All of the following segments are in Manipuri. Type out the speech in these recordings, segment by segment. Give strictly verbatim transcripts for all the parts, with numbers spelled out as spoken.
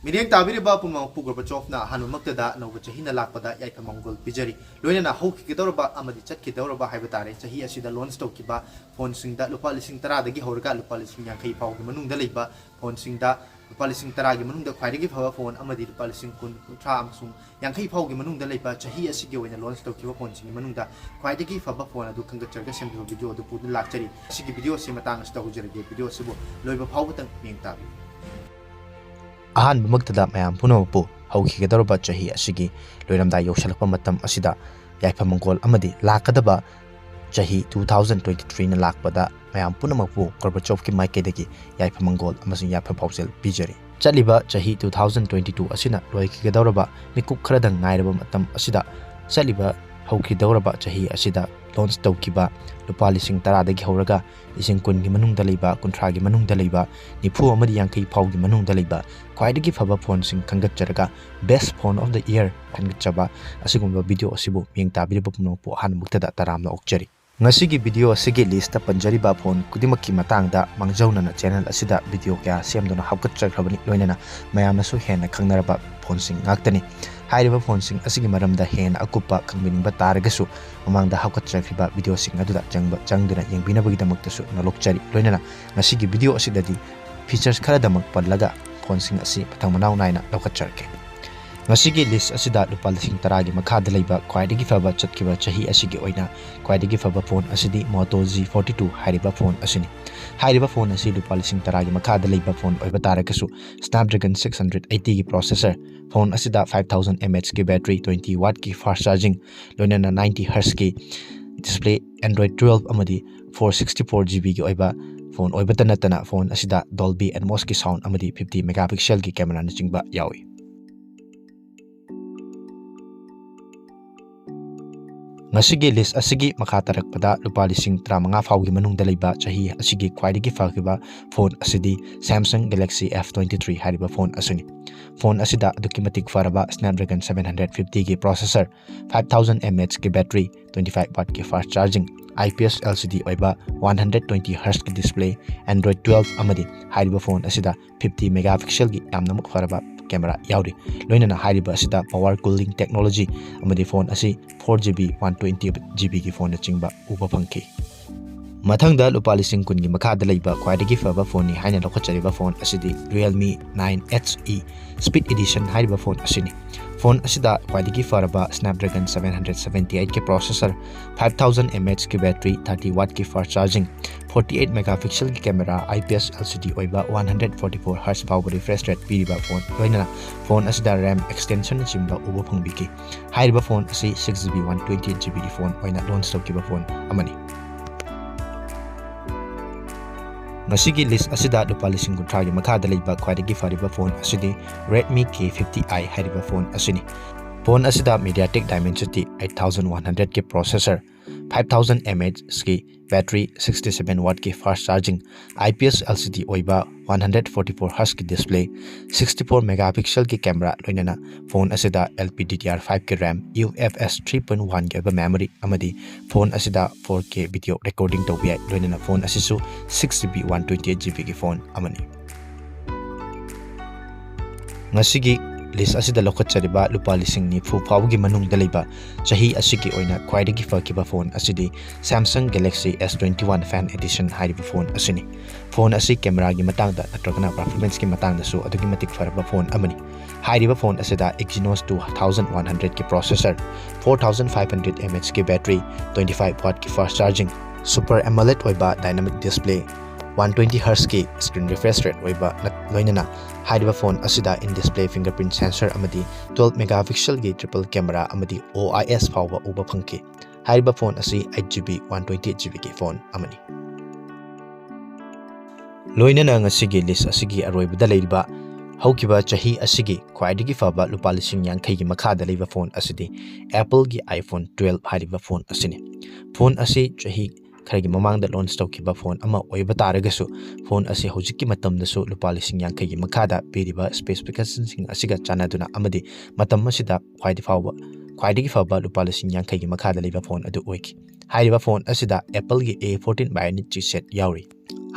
ꯃꯤꯠꯌꯦꯡ ꯇꯥꯕꯤꯔꯤꯕ ꯄꯨꯝꯅꯃꯛꯄꯨ ꯒꯣꯔꯕꯥꯆꯣꯐꯅ ꯑꯍꯥꯟꯕꯃꯛꯇꯗ ꯑꯅꯧꯕ ꯆꯍꯤꯅ ꯂꯥꯛꯄꯗ ꯌꯥꯏꯐ ꯃꯪꯒꯣꯜ ꯄꯤꯖꯔꯤ꯫ ꯂꯣꯏꯅꯅ ꯍꯧꯈꯤꯒꯗꯧꯔꯕ ꯑꯃꯗꯤ ꯆꯠꯈꯤꯗꯧꯔꯕ ꯍꯥꯏꯕ ꯇꯥꯔꯦ, ꯆꯍꯤ ꯑꯁꯤꯗ ꯂꯣꯟꯆ ꯇꯧꯈꯤꯕ ꯐꯣꯟꯁꯤꯡꯗ ꯂꯨꯄꯥ ꯂꯤꯁꯤꯡ ꯇꯔꯥꯗꯒꯤ ꯍꯧꯔꯒ ꯂꯨꯄꯥ ꯂꯤꯁꯤꯡ ꯌꯥꯡꯈꯩ ꯐꯥꯎꯒꯤ ꯃꯅꯨꯡꯗ ꯂꯩꯕ ꯐꯣꯟꯁꯤꯡꯗ ꯂꯨꯄꯥ ꯂꯤꯁꯤꯡ ꯇꯔꯥꯒꯤ ꯃꯅꯨꯡꯗ ꯈ꯭ꯋꯥꯏꯗꯒꯤ ꯐꯕ ꯐꯣꯟ ꯑꯃꯗꯤ ꯂꯨꯄꯥ ꯂꯤꯁꯤꯡ ꯀꯨꯟ, ꯀꯨꯟꯊ꯭ꯔꯥ ꯑꯃꯁꯨꯡ ꯌꯥꯡꯈꯩ ꯐꯥꯎꯒꯤ ꯃꯅꯨꯡꯗ ꯂꯩꯕ ꯆꯍꯤ ꯑꯁꯤꯒꯤ ꯑꯣꯏꯅ ꯂꯣꯟꯆ ꯇꯧꯈꯤꯕ ꯐꯣꯟꯁꯤꯡꯒꯤ ꯃꯅꯨꯡꯗ ꯈ꯭ꯋꯥꯏꯗꯒꯤ ꯐꯕ ꯐꯣꯟ ꯑꯗꯨ ꯈꯟꯒꯠꯆꯔꯒ ꯁꯦꯝꯖꯕ ꯚꯤꯗꯤꯑꯣ ꯑꯗꯨ ꯄꯨꯗꯨꯅ ꯂꯥꯛꯆꯔꯤ꯫ ꯑꯁꯤꯒꯤ ꯚꯤꯗꯤꯑꯣ ꯑꯁꯤ ꯃꯇꯥꯡ ꯑꯁꯤꯗ ꯍꯧꯖꯔꯒꯦ꯫ ꯚꯤꯗꯤꯑꯣ ꯑꯁꯤꯕꯨ ꯂꯣꯏꯕ ꯐꯥꯎꯕꯇꯪ ꯃꯤꯠꯌꯦꯡ ꯇꯥꯕꯤꯌꯨ꯫ ꯑꯍꯥꯟꯕꯃꯛꯇꯗ ꯃꯌꯥꯝ ꯄꯨꯝꯅꯃꯛꯄꯨ ꯍꯧꯈꯤꯒꯗꯧꯔꯕ ꯆꯍꯤ ꯑꯁꯤꯒꯤ ꯂꯣꯏꯔꯝꯗꯥꯏ ꯌꯧꯁꯤꯜꯂꯛꯄ ꯃꯇꯝ ꯑꯁꯤꯗ ꯌꯥꯏꯐ ꯃꯪꯒꯣꯜ ꯑꯃꯗꯤ ꯂꯥꯛꯀꯗꯕ ꯆꯍꯤ two thousand twenty threeꯅ ꯂꯥꯛꯄꯗ ꯃꯌꯥꯝ ꯄꯨꯝꯅꯃꯛꯄꯨ ꯒꯣꯔꯕꯥꯆꯣꯐꯀꯤ ꯃꯥꯏꯀꯩꯗꯒꯤ ꯌꯥꯏꯐ ꯃꯪꯒꯣꯜ ꯑꯃꯁꯨꯡ ꯌꯥꯏꯐ ꯄꯥꯎꯖꯦꯜ ꯄꯤꯖꯔꯤ꯫ ꯆꯠꯂꯤꯕ ꯆꯍꯤ two thousand twenty two ꯑꯁꯤꯅ ꯂꯣꯏꯈꯤꯒꯗꯧꯔꯕ ꯃꯤꯀꯨꯞ ꯈꯔꯗꯪ ꯉꯥꯏꯔꯕ ꯃꯇꯝ ꯑꯁꯤꯗ ꯆꯠꯂꯤꯕ ꯍꯧꯈꯤꯗꯧꯔꯕ ꯆꯍꯤ ꯑꯁꯤꯗ ꯂꯣꯟꯆ ꯇꯧꯈꯤꯕ ꯂꯨꯄꯥ ꯂꯤꯁꯤꯡ ꯇꯔꯥꯗꯒꯤ ꯍꯧꯔꯒ ꯂꯤꯁꯤꯡ ꯀꯨꯟꯒꯤ ꯃꯅꯨꯡꯗ ꯂꯩꯕ, ꯀꯨꯟꯊ꯭ꯔꯥꯒꯤ ꯃꯅꯨꯡꯗ ꯂꯩꯕ, ꯅꯤꯐꯨ ꯑꯃꯗꯤ ꯌꯥꯡꯈꯩ ꯐꯥꯎꯒꯤ ꯃꯅꯨꯡꯗ ꯂꯩꯕ ꯈ꯭ꯋꯥꯏꯗꯒꯤ ꯐꯕ ꯐꯣꯟꯁꯤꯡ ꯈꯟꯒꯠꯆꯔꯒ Best Phone of the Year ꯈꯟꯒꯠꯆꯕ ꯑꯁꯤꯒꯨꯝꯕ ꯚꯤꯗꯤꯑꯣ ꯑꯁꯤꯕꯨ ꯃꯤꯠꯌꯦꯡ ꯇꯥꯕꯤꯔꯤꯕ ꯄꯨꯝꯅꯃꯛꯄꯨ ꯑꯍꯥꯟꯕꯃꯛꯇꯗ ꯇꯔꯥꯝꯅ ꯑꯣꯛꯆꯔꯤ꯫ ꯉꯁꯤꯒꯤ ꯚꯤꯗꯤꯑꯣ ꯑꯁꯤꯒꯤ ꯂꯤꯁꯇ ꯄꯟꯖꯔꯤꯕ ꯐꯣꯟ ꯈꯨꯗꯤꯡꯃꯛꯀꯤ ꯃꯇꯥꯡꯗ ꯃꯥꯡꯖꯧꯅꯅ ꯆꯦꯅꯦꯜ ꯑꯁꯤꯗ ꯚꯤꯗꯤꯑꯣ ꯀꯌꯥ ꯁꯦꯝꯗꯨꯅ ꯍꯥꯞꯀꯠꯆꯈ꯭ꯔꯕꯅꯤ, ꯂꯣꯏꯅꯅ ꯃꯌꯥꯝꯅꯁꯨ ꯍꯦꯟꯅ ꯈꯪꯅꯔꯕ ꯐꯣꯟꯁꯤꯡ ꯉꯥꯛꯇꯅꯤ꯫ ꯍꯥꯏꯔꯤꯕ ꯐꯣꯟꯁꯤꯡ ꯑꯁꯤꯒꯤ ꯃꯔꯝꯗ ꯍꯦꯟꯅ ꯑꯀꯨꯞꯄ ꯈꯪꯕꯤꯅꯤꯡꯕ ꯇꯥꯔꯒꯁꯨ ꯃꯃꯥꯡꯗ ꯍꯥꯞꯀꯠꯆꯈ꯭ꯔꯤꯕ ꯚꯤꯗꯤꯑꯣꯁꯤꯡ ꯑꯗꯨꯗ ꯆꯪꯕ, ꯆꯪꯗꯨꯅ ꯌꯦꯡꯕꯤꯅꯕꯒꯤꯗꯃꯛꯇꯁꯨ ꯅꯣꯂꯣꯛꯆꯔꯤ꯫ ꯂꯣꯏꯅꯅ ꯉꯁꯤꯒꯤ ꯚꯤꯗꯤꯑꯣ ꯑꯁꯤꯗꯗꯤ ꯐꯤꯆꯔꯁ ꯈꯔꯗꯃꯛ ꯄꯜꯂꯒ ꯐꯣꯟꯁꯤꯡ ꯑꯁꯤ ꯃꯊꯪ ꯃꯅꯥꯎ ꯅꯥꯏꯅ ꯂꯧꯈꯠꯆꯔꯛꯀꯦ꯫ ꯉꯁꯤꯒꯤ ꯂꯤꯁ ꯑꯁꯤꯗ ꯂꯨꯄꯥ ꯂꯤꯁꯤꯡ ꯇꯔꯥꯒꯤ ꯃꯈꯥꯗ ꯂꯩꯕ ꯈ꯭ꯋꯥꯏꯗꯒꯤ ꯐꯕ ꯆꯠꯈꯤꯕ ꯆꯍꯤ ꯑꯁꯤꯒꯤ ꯑꯣꯏꯅ ꯈ꯭ꯋꯥꯏꯗꯒꯤ ꯐꯕ ꯐꯣꯟ ꯑꯁꯤꯗꯤ Moto G forty two ꯍꯥꯏꯔꯤꯕ ꯐꯣꯟ ꯑꯁꯤꯅꯤ꯫ ꯍꯥꯏꯔꯤꯕ ꯐꯣꯟ ꯑꯁꯤ ꯂꯨꯄꯥ ꯂꯤꯁꯤꯡ ꯇꯔꯥꯒꯤ ꯃꯈꯥꯗ ꯂꯩꯕ ꯐꯣꯟ ꯑꯣꯏꯕ ꯇꯥꯔꯒꯁꯨ Snapdragon six hundred eightyꯒꯤ processor, phone ꯑꯁꯤꯗ five thousand mAhꯀꯤ battery, twenty wattꯀꯤ fast charging, ꯂꯣꯏꯅꯅ ninety Hzꯀꯤ display, Android twelve ꯑꯃꯗꯤ four sixty four GBꯒꯤ ꯑꯣꯏꯕ ꯐꯣꯟ ꯑꯣꯏꯕꯇ ꯅꯠꯇꯅ ꯐꯣꯟ ꯑꯁꯤꯗ Dolby Atmosꯀꯤ sound ꯑꯃꯗꯤ fifty megapixelꯒꯤ cameraꯅꯆꯤꯡꯕ ꯌꯥꯎꯏ꯫ ꯉꯁꯤꯒꯤ ꯂꯤꯁ ꯑꯁꯤꯒꯤ ꯃꯈꯥ ꯇꯥꯔꯛꯄꯗ ꯂꯨꯄꯥ ꯂꯤꯁꯤꯡ ꯇꯔꯥꯃꯉꯥ ꯐꯥꯎꯒꯤ ꯃꯅꯨꯡꯗ ꯂꯩꯕ ꯆꯍꯤ ꯑꯁꯤꯒꯤ ꯈ꯭ꯋꯥꯏꯗꯒꯤ ꯐꯈꯤꯕ ꯐꯣꯟ ꯑꯁꯤꯗꯤ Samsung Galaxy F twenty three ꯍꯥꯏꯔꯤꯕ ꯐꯣꯟ ꯑꯁꯤꯅꯤ꯫ ꯐꯣꯟ ꯑꯁꯤꯗ ꯑꯗꯨꯛꯀꯤ ꯃꯇꯤꯛ ꯐꯔꯕ Snapdragon seven hundred fiftyꯒꯤ processor, five thousand mAhꯀꯤ battery, twenty five wattꯀꯤ fast charging, I P S L C D ꯑꯣꯏꯕ one hundred twenty hertz ꯀꯤ display, Android twelve ꯑꯃꯗꯤ ꯍꯥꯏꯔꯤꯕ phone ꯑꯁꯤꯗ fifty megapixel ꯒꯤ ꯌꯥꯝꯅꯃꯛ ꯐꯔꯕ camera ꯌꯥꯎꯔꯤ꯫ ꯂꯣꯏꯅꯅ ꯍꯥꯏꯔꯤꯕ ꯑꯁꯤꯗ power cooling technology ꯑꯃꯗꯤ phone ꯑꯁꯤ four G B, one twenty G B ꯒꯤ phone ꯅꯆꯤꯡꯕ ꯎꯕ ꯐꯪꯈꯤ꯫ ꯃꯊꯪꯗ ꯂꯨꯄꯥ ꯂꯤꯁꯤꯡ ꯀꯨꯟꯒꯤ ꯃꯈꯥꯗ ꯂꯩꯕ ꯈ꯭ꯋꯥꯏꯗꯒꯤ ꯐꯕ phone ꯅꯤ ꯍꯥꯏꯅ ꯂꯧꯈꯠꯆꯔꯤꯕ phone ꯑꯁꯤꯗꯤ Realme nine H E Speed Edition ꯍꯥꯏꯔꯤꯕ phone ꯑꯁꯤꯅꯤ꯫ Phone ꯑꯁꯤꯗ ꯈ꯭ꯋꯥꯏꯗꯒꯤ ꯐꯔꯕ Snapdragon seven hundred seventy eight ꯀꯤ processor, five thousand mAh ꯀꯤ battery, thirty watt ꯀꯤ fast charging, forty eight megapixel ꯒꯤ camera, I P S L C D ꯑꯣꯏꯕ one hundred forty four hertz ꯐꯥꯎꯕ refresh rate ꯄꯤꯔꯤꯕ phone, ꯂꯣꯏꯅꯅ phone ꯑꯁꯤꯗ RAM extension ꯅꯆꯤꯡꯕ ꯎꯕ ꯐꯪꯕꯤꯈꯤ꯫ ꯍꯥꯏꯔꯤꯕ phone ꯑꯁꯤ six G B, one twenty G B ꯒꯤ phone ꯑꯣꯏꯅ launch ꯇꯧꯈꯤꯕ phone ꯑꯃꯅꯤ꯫ ꯉꯁꯤꯒꯤ list ꯑꯁꯤꯗ ꯂꯨꯄꯥ ꯂꯤꯁꯤꯡ ꯀꯨꯟꯊ꯭ꯔꯥꯒꯤ ꯃꯈꯥꯗ ꯂꯩꯕ ꯈ꯭ꯋꯥꯏꯗꯒꯤ ꯐꯔꯤꯕ phone ꯑꯁꯤꯗꯤ Redmi K fifty i ꯍꯥꯏꯔꯤꯕ phone ꯑꯁꯤꯅꯤ꯫ Phone ꯑꯁꯤꯗ MediaTek Dimensity eight thousand one hundred ꯀꯤ processor, five thousand mAh ꯀꯤ battery, sixty seven watt ꯀꯤ fast charging, I P S L C D ꯑꯣꯏꯕ one hundred forty four hertz ꯀꯤ display, sixty four megapixel ꯒꯤ camera, ꯂꯣꯏꯅꯅ phone ꯑꯁꯤꯗ L P D D R five ꯀꯤ RAM, U F S three point one ꯒꯤ ꯑꯣꯏꯕ memory ꯑꯃꯗꯤ phone ꯑꯁꯤꯗ four K video recording ꯇꯧꯕ ꯌꯥꯏ꯫ ꯂꯣꯏꯅꯅ phone ꯑꯁꯤꯁꯨ six G B, one twenty eight G B ꯒꯤ phone ꯑꯃꯅꯤ꯫ ꯉꯁꯤꯒꯤ list ꯑꯁꯤꯗ ꯂꯧꯈꯠꯆꯔꯤꯕ ꯂꯨꯄꯥ ꯂꯤꯁꯤꯡ ꯅꯤꯐꯨ ꯐꯥꯎꯕꯒꯤ ꯃꯅꯨꯡꯗ ꯂꯩꯕ ꯆꯍꯤ ꯑꯁꯤꯒꯤ ꯑꯣꯏꯅ ꯈ꯭ꯋꯥꯏꯗꯒꯤ ꯐꯈꯤꯕ phone ꯑꯁꯤꯗꯤ Samsung Galaxy S twenty one Fan Edition ꯍꯥꯏꯔꯤꯕ phone ꯑꯁꯤꯅꯤ꯫ Phone ꯑꯁꯤ camera ꯒꯤ ꯃꯇꯥꯡꯗ ꯅꯠꯇ꯭ꯔꯒꯅ performance ꯀꯤ ꯃꯇꯥꯡꯗꯁꯨ ꯑꯗꯨꯛꯀꯤ ꯃꯇꯤꯛ ꯐꯔꯕ phone ꯑꯃꯅꯤ꯫ ꯍꯥꯏꯔꯤꯕ phone ꯑꯁꯤꯗ Exynos two thousand one hundred ꯀꯤ processor, four thousand five hundred mAh ꯀꯤ battery, twenty five watt ꯀꯤ fast charging, Super AMOLED ꯑꯣꯏꯕ dynamic display, one twenty hertz ꯀꯤ screen refresh rate ꯑꯣꯏꯕ ꯅ-, ꯂꯣꯏꯅꯅ ꯍꯥꯏꯔꯤꯕ phone ꯑꯁꯤꯗ in display fingerprint sensor ꯑꯃꯗꯤ twelve megapixel ꯒꯤ triple camera ꯑꯃꯗꯤ O I S ꯐꯥꯎꯕ ꯎꯕ ꯐꯪꯈꯤ꯫ ꯍꯥꯏꯔꯤꯕ phone ꯑꯁꯤ eight G B, one twenty eight G B ꯒꯤ phone ꯑꯃꯅꯤ꯫ ꯂꯣꯏꯅꯅ ꯉꯁꯤꯒꯤ list ꯑꯁꯤꯒꯤ ꯑꯔꯣꯏꯕꯗ ꯂꯩꯔꯤꯕ ꯍꯧꯈꯤꯕ ꯆꯍꯤ ꯑꯁꯤꯒꯤ ꯈ꯭ꯋꯥꯏꯗꯒꯤ ꯐꯕ ꯂꯨꯄꯥ ꯂꯤꯁꯤꯡ ꯌꯥꯡꯈꯩꯒꯤ ꯃꯈꯥꯗ ꯂꯩꯕ phone ꯑꯁꯤꯗꯤ Apple ꯒꯤ iPhone twelve ꯍꯥꯏꯔꯤꯕ phone ꯑꯁꯤꯅꯤ꯫ Phone ꯑꯁꯤ ꯆꯍꯤ ꯈꯔꯒꯤ ꯃꯃꯥꯡꯗ launch ꯇꯧꯈꯤꯕ phone ꯑꯃ ꯑꯣꯏꯕ ꯇꯥꯔꯒꯁꯨ, phone ꯑꯁꯤ ꯍꯧꯖꯤꯛꯀꯤ ꯃꯇꯝꯗꯁꯨ ꯂꯨꯄꯥ ꯂꯤꯁꯤꯡ ꯌꯥꯡꯈꯩꯒꯤ ꯃꯈꯥꯗ ꯄꯤꯔꯤꯕ specification ꯁꯤꯡ ꯑꯁꯤꯒ ꯆꯥꯟꯅꯗꯨꯅ ꯑꯃꯗꯤ ꯃꯇꯝ ꯑꯁꯤꯗ ꯈ꯭ꯋꯥꯏꯗꯒꯤ ꯐꯥꯎꯕ, ꯈ꯭ꯋꯥꯏꯗꯒꯤ ꯐꯕ ꯂꯨꯄꯥ ꯂꯤꯁꯤꯡ ꯌꯥꯡꯈꯩꯒꯤ ꯃꯈꯥꯗ ꯂꯩꯕ ꯐꯣꯟ ꯑꯗꯨ ꯑꯣꯏꯈꯤ꯫ ꯍꯥꯏꯔꯤꯕ ꯐꯣꯟ ꯑꯁꯤꯗ Appleꯒꯤ A fourteen Bionic chipset ꯌꯥꯎꯔꯤ꯫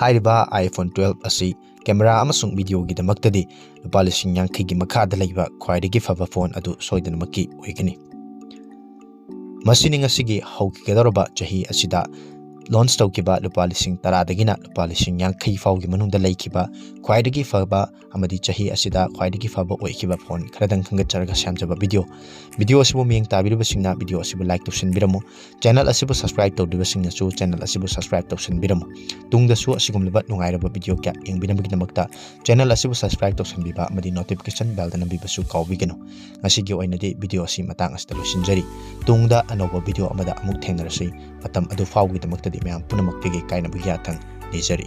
ꯍꯥꯏꯔꯤꯕ iPhone twelve ꯑꯁꯤ camera ꯑꯃꯁꯨꯡ videoꯒꯤꯗꯃꯛꯇꯗꯤ ꯂꯨꯄꯥ ꯂꯤꯁꯤꯡ ꯌꯥꯡꯈꯩꯒꯤ ꯃꯈꯥꯗ ꯂꯩꯕ ꯈ꯭ꯋꯥꯏꯗꯒꯤ ꯐꯕ ꯐꯣꯟ ꯑꯗꯨ ꯁꯣꯏꯗꯅꯃꯛꯀꯤ ꯑꯣꯏꯒꯅꯤ꯫ ꯃꯁꯤꯅꯤ ꯉꯁꯤꯒꯤ ꯍꯧꯈꯤꯒꯗꯧꯔꯕ ꯆꯍꯤ ꯑꯁꯤꯗ launch ꯇꯧꯈꯤꯕ ꯂꯨꯄꯥ ꯂꯤꯁꯤꯡ ꯇꯔꯥꯗꯒꯤꯅ ꯂꯨꯄꯥ ꯂꯤꯁꯤꯡ ꯌꯥꯡꯈꯩ ꯐꯥꯎꯒꯤ ꯃꯅꯨꯡꯗ ꯂꯩꯈꯤꯕ ꯈ꯭ꯋꯥꯏꯗꯒꯤ ꯐꯕ ꯑꯃꯗꯤ ꯆꯍꯤ ꯑꯁꯤꯗ ꯈ꯭ꯋꯥꯏꯗꯒꯤ ꯐꯕ ꯑꯣꯏꯈꯤꯕ ꯐꯣꯟ ꯈꯔꯗꯪ ꯈꯟꯒꯠꯆꯔꯒ ꯁꯦꯝꯖꯕ video꯫ Video ꯑꯁꯤꯕꯨ ꯃꯤꯠꯌꯦꯡ ꯇꯥꯕꯤꯔꯤꯕꯁꯤꯡꯅ video ꯑꯁꯤꯕꯨ like ꯇꯧꯁꯤꯟꯕꯤꯔꯝꯃꯨ꯫ Channel ꯑꯁꯤꯕꯨ subscribe ꯇꯧꯗ꯭ꯔꯤꯕꯁꯤꯡꯅꯁꯨ channel ꯑꯁꯤꯕꯨ subscribe ꯇꯧꯁꯤꯟꯕꯤꯔꯝꯃꯨ꯫ ꯇꯨꯡꯗꯁꯨ ꯑꯁꯤꯒꯨꯝꯂꯕ ꯅꯨꯡꯉꯥꯏꯔꯕ video ꯀꯌꯥ ꯌꯦꯡꯕꯤꯅꯕꯒꯤꯗꯃꯛꯇ channel ꯑꯁꯤꯕꯨ subscribe ꯇꯧꯁꯤꯟꯕꯤꯕ ꯑꯃꯗꯤ notification bellꯗ ꯅꯝꯕꯤꯕꯁꯨ ꯀꯥꯎꯕꯤꯒꯅꯨ꯫ ꯉꯁꯤꯒꯤ ꯑꯣꯏꯅꯗꯤ video ꯑꯁꯤ ꯃꯇꯥꯡ ꯑꯁꯤꯗ ꯂꯣꯏꯁꯤꯟꯖꯔꯤ꯫ ꯇꯨꯡꯗ ꯑꯅꯧꯕ video ꯑꯃꯗ ꯑꯃꯨꯛ ꯊꯦꯡꯅꯔꯁꯤ꯫ ꯃꯇꯝ ꯑꯗꯨ ꯐꯥꯎꯕꯒꯤꯗꯃꯛꯇꯗꯤ ꯃꯌꯥꯝ ꯄꯨꯝꯅꯃꯛꯇꯒꯤ ꯀꯥꯏꯅꯕꯒꯤ ꯌꯥꯊꯪ ꯅꯤꯖꯔꯤ꯫